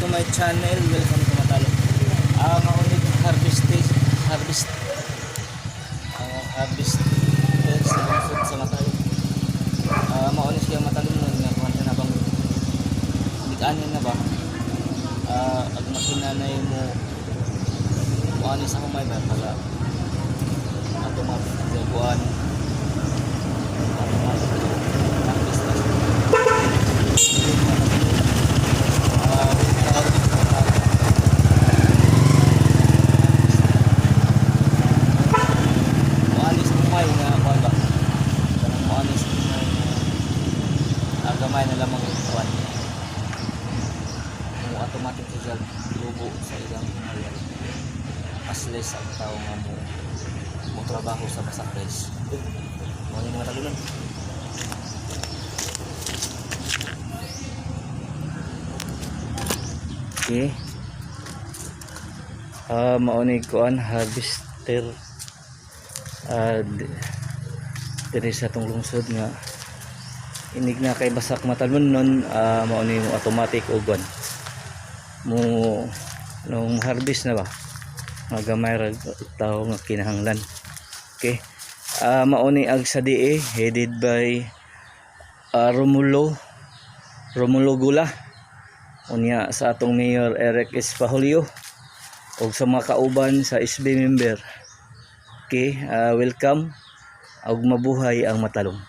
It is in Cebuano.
To my channel. Welcome to Matalom. Maunig harvest harvest harvest sa lungsod sa Matalom. Maunig siya Matalom nun nga kuan na bang nig-anin na ba? Ag makina na mo mo ani sa humay ba para automatic kuan, automatic harvest na siya. Muani sa humay nga kuan ba? Kanang muani sa humay nga gamay na lamang ang kuan. Mo automatic siya lubo sa ilang humay. Mas less ang tao nga mo mo trabaho sa basak, guys. Mo ni matalunan. Okay. Mao ni kuan, harvester diri sa atong lungsod nga inig na kay basak matalon nun, mao ni mo automatic og kuan mo nung harvest na ba nga gamay ra tao nga kinahanglan. Okay. Mao ni ag sa DA headed by Romulo Romulo Gula, unya sa atong Mayor Eric Espajolio ug sa mga kauban sa SB member. Okay, welcome ug mabuhay ang Matalom.